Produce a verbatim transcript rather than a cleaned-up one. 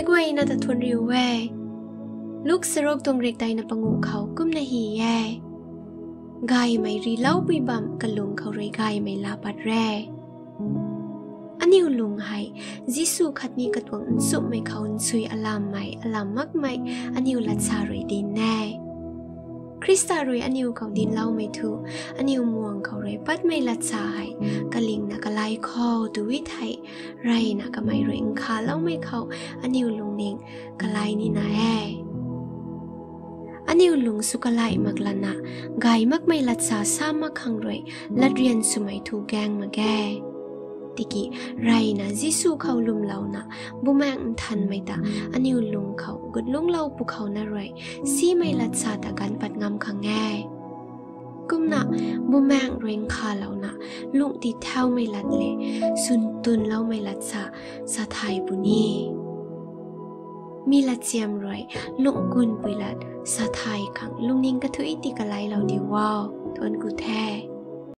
Guayna ta thuanc riu e. Luk charuk tuang rikdeina panguh khou kumna hy e: Gaymei riloupui bam kalung khou rui gaymei laa pat re. Aniu lung hei Jisu khatni katuang nchumhmei khou nsui alammei alam makmei aniu latsa rui dinc e. Khrista rui aniu khou dincloumei thu, aniu muang khou rui patmei latsa hei kalingna kalai kho tw e thei, reyna kamei rui nkhavloumei khou aniu lungning kalai nina e. Aniu lung sw kalai mak lana, gay makmei latsa sa mak khang rui latryan swmei thu gaeng mak ge. Tiki reyna Jisu khou lwmlouna, Bumaengh Nthanmei ta aniu lung khou gutlungclou pwkhou na rui, simei latsa ta ganv pat ngam khang e. Kumna, Bumaengh rui nkhavlouna, lungh ti thaumei lat le, swn tunloumei latsa, sa thay puni. Mi latchiam rui, lungh kunpui lat sa thay khang lungning kathuic ti kalailou diu o, thuanc ku the.